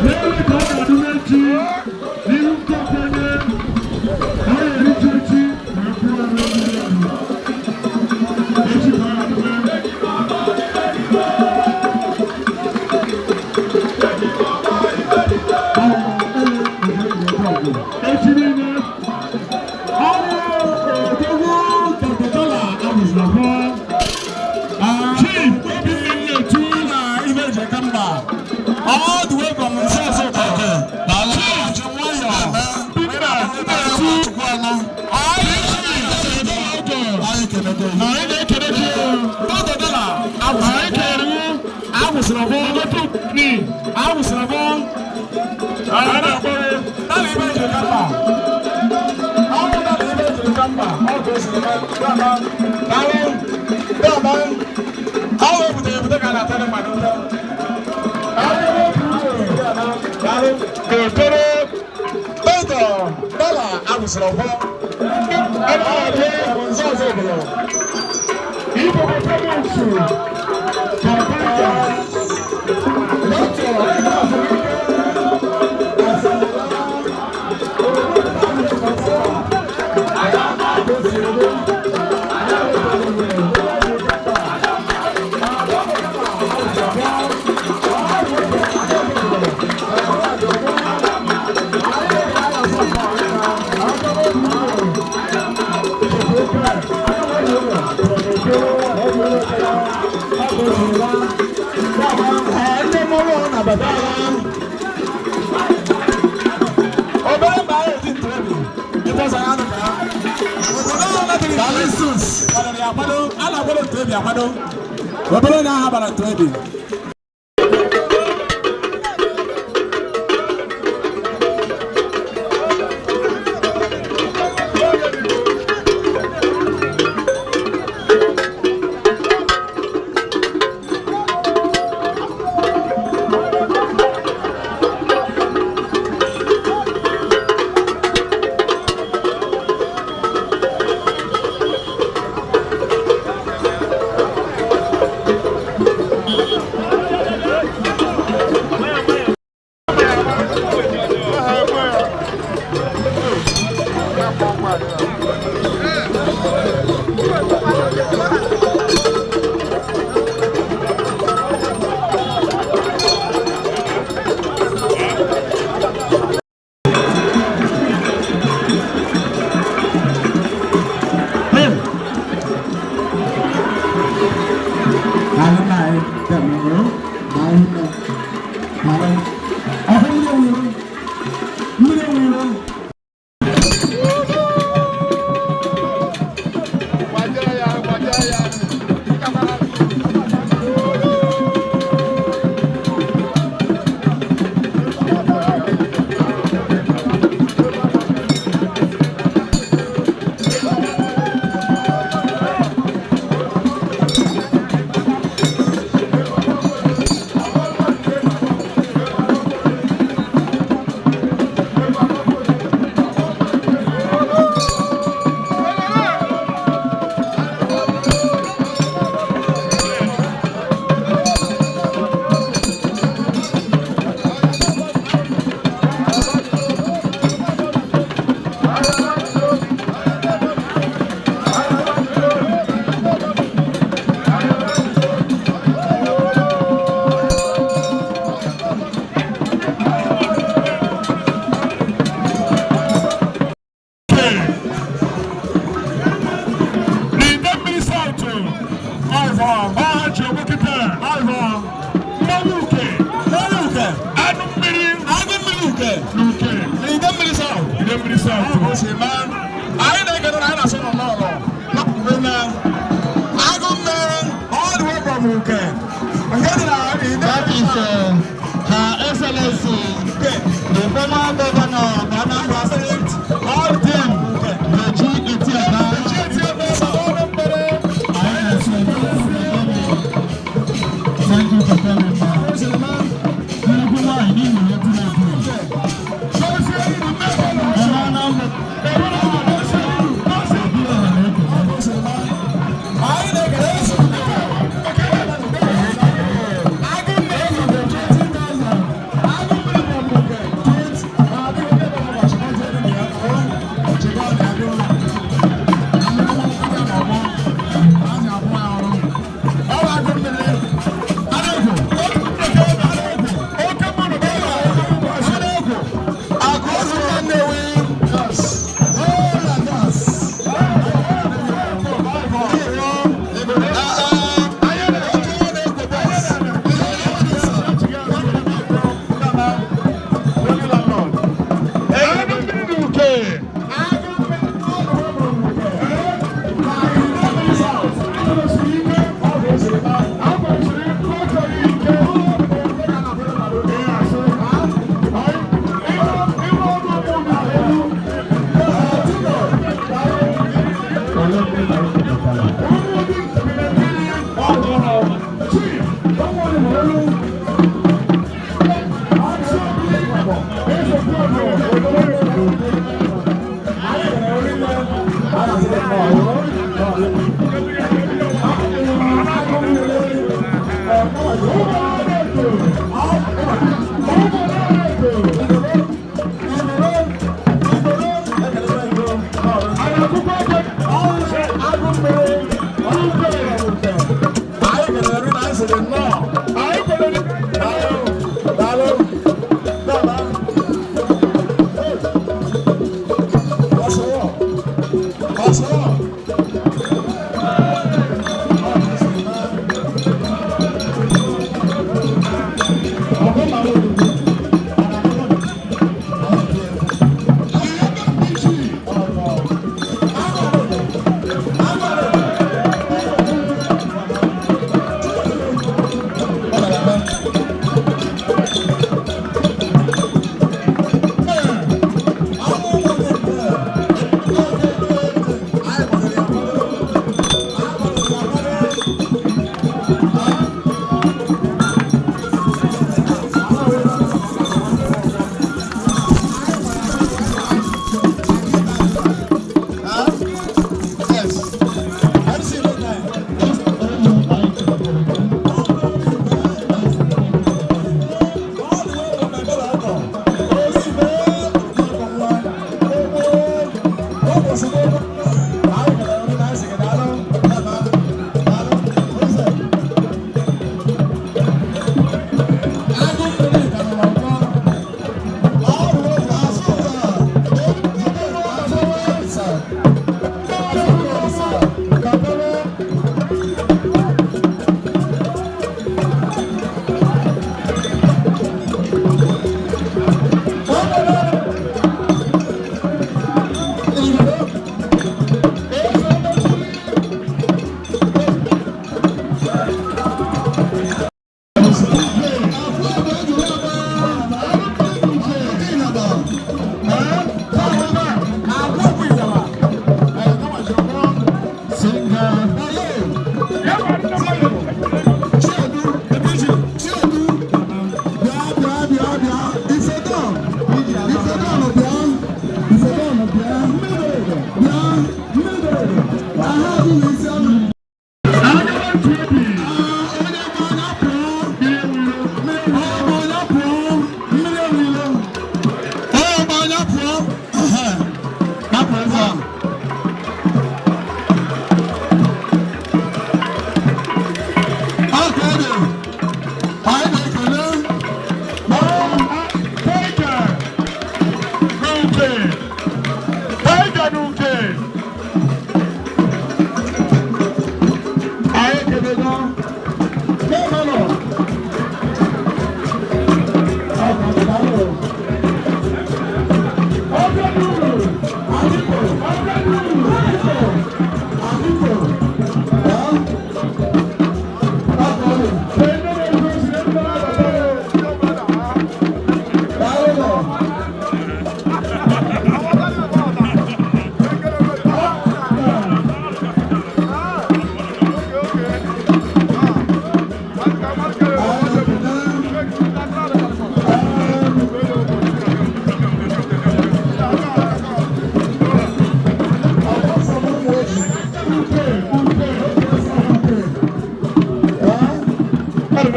N'elu ka ọ ga-adị n'echi n'ihu nke okwenye ọ ga-eriju echi ma a kwụọ ọrụ egwu echi ka ọ ga-adị. Echi niile ọrụ odogwu Dr. Dollar Abụzụlafọ, Chief Obinna Nnetu na ibe eji eke mba all the way from Nsoso Oke. Chief nwayọ Obinna Nnetu. Anyị kenego. Anyị na-ekele gị. Dr. Dollar. Anyị kelere Awụsịrị ọtụtụ ni awụsịrị anyị na-akpọrọ. Dala ibe eji eke mba. Ọnwụ dala ibe eji eke mba. Ọ bụ osiri mee. Dama. Daalụ. Dama. Ọ bụ ebute ebute ka a na-ata ndị mmadụ ụtọ. Daalụ. Ekele. Dr. Dollar awụsịrị ọgbọ. Ebe ọ dị Nsoso obodo. Igbo Gọọmenti Kọmpụta. Dr. Ndị mụrụ na-abata obere mgbe anyị eji ntụrụndụ ịtọsa ya nụ ka obodo ahụ natịrị Kristus kwadoro ya akwado. A na-akwado ntụrụndụ akwado obere na aha bara ntụrụndụ. Daalụ nna anyị, daalụ, daalụ nne, daalụ. Ọhụ mmiri enwiro, mmiri enwiro. N'Idemmiri South, ọha ji ogbokite mmanwụ uke. Mmanwụ uke. Anụ mmiri. Agụ mmiri uke. N'uke. N'Idemmiri South. Idemmiri South. Ọ bụ o si mee. Anyị na-ekene na anyị na-asụ nọ n'ụlọ na agụ mmiri all the way from uke nke dị na That is Her Excellency, the former governor of Anambra State, all Dim Deji Etiaba. Anyị na-asị thank you for coming, ma. Nnukwu nwaanyị n'ihi na otu na-ekwu. Ọma Anambra. Obi ọha na-ekele. Anyị na-ekele.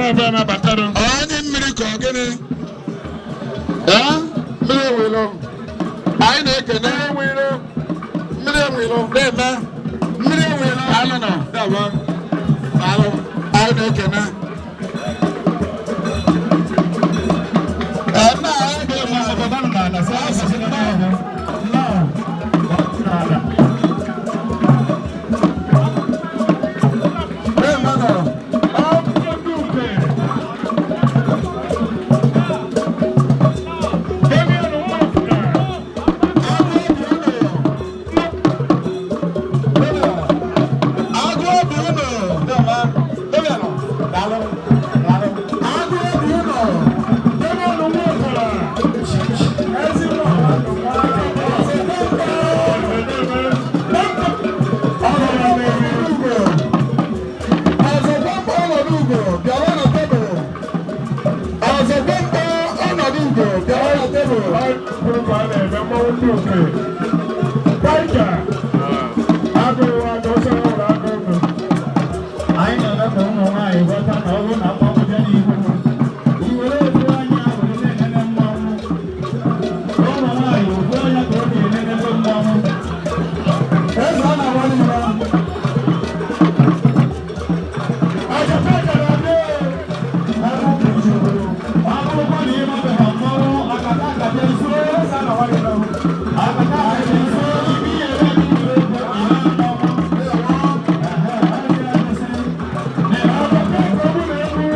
Onye mmiri ka ọ gịnị? Mmiri enwelo. Anyị na-ekene mmiri enwelo na-eme mmiri enwelo alụ nọ alụ anyị na-ekene. Nna anyị ga-enwe Kwuru ka a na-eme mmanwụ ndị oke. Taịga! Agụụ agụ ọsọ ọhụrụ agụ ụlọ. Anyị na-eme ka ụmụ nwaanyị ghọta na ọ bụrụ na mmanwụ bịa n'ihu, i were ofu anya were na-enene mmanwụ. Ụmụ nwaanyị, ofu anya ka ọ ga-enenebe mmanwụ. Eze ọ na-awali mma. Ajata gara abịa. Ebe ọ bụ obodo, ọ bụrụkwa na ịmabeghị mmanwụ, akata akata ezuo. Eze a na-awali mma. Akata akata ezuo, ime ihe ebe dị ire ego, ihe mmanwụ. Ehe, ọ dị ya kwesịrị. Ajata ka ọ bụ na egwu.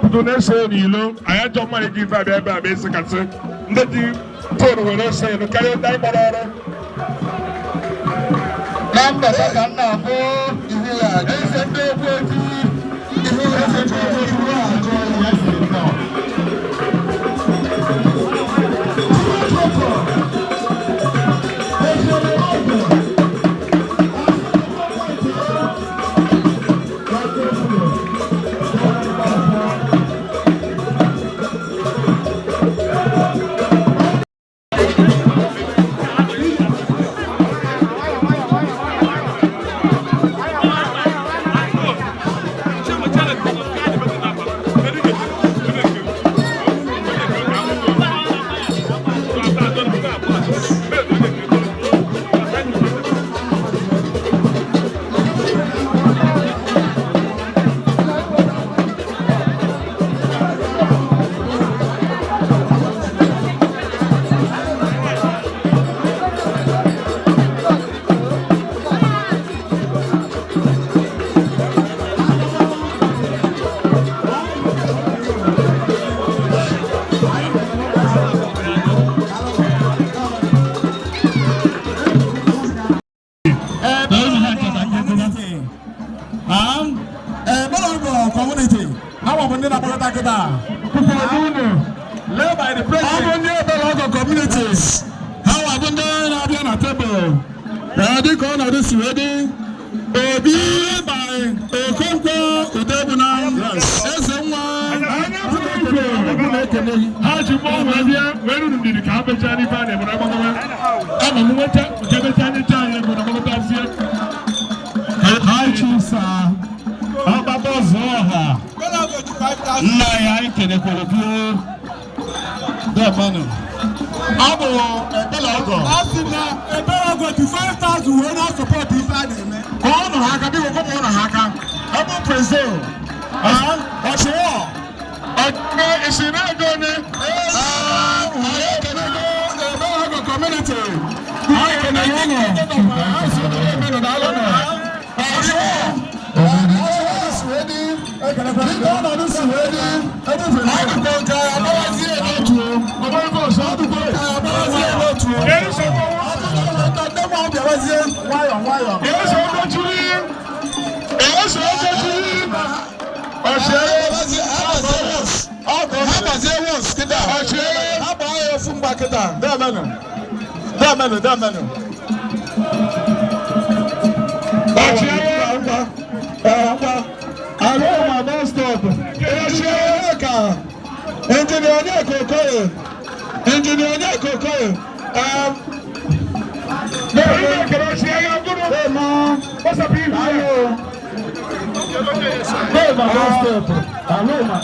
Ndị na-ese n'ilo anyị ajọ mmadụ gị ife abịa ebe a bụ esi kasị ndị ji phone were ese elu karịa ndị anyị gbara ọrụ. Na mbata ka m na-afụ ihu ya, eze ndị okwu eji ihu eze ndị okwu ihu ya ajụ ya si nnọọ. Ebelọgọ community, ha bụ ndị na-akpọkọta kịta. Led by the Ọ bụ president. ndị Ebelọgọ communities, ha nwa bụ ndị na-abịa na tebụl. Ee, dịka ọnọdụ si wee dị, Obi by Okonkwo Udegbuna, eze nwa. Anya fụrụ igwe. Ha ji mmụọ wee bịa wee ruru ndidi ka ha mechaa n'ife a na-eme na gbagọba. Ama m nweta nke mechaa nyecha anyị ego na gbagọtazie. High Chief Sir Ọgbaba Ọzọọha, nna ya, anyị kelekwara gị o. Demanụ. Ọ bụ Ebelọgọ. A sị na Ebelọgọ ji 5,000 wee na-support ife a na-eme. Ka ọ nọ ha aka, biko, kụpụ ụlọ ha aka. Ọ bụ Brazil. Ọchịwọ. Isi na-ego onye. Anyị ekelego Ebelọgọ community. Anyị kelere ụnụ. Anyị sị ụnụ emenụ, daalụ nụ. Ọchịwọ. Dịka ọnọdụ si wee dị, anyị dịkwa nke agbawazie n'otu. Ọ dịkwa nke agbawazie n'otu. Ndị mmadụ bịawazie nwayọọ nwayọọ. Eze ogochiri. Eze ogochiri. Ọchịagha. Ha gbazie once kịta. Ha gbaa ya ofu mgba kịta. Demenụ. Demenụ, demenụ. Ọchịagha. Ngwa. Ee, ngwa. Alụ ma bus stop. Onyeka. Engineer Onyeka Okoye. Engineer Onyeka Okoye. Onye ekele ọchịagha bụrụ. Demo. Gbasapụ ihu ya. Alụ. Dema bus stop. Alụ ma.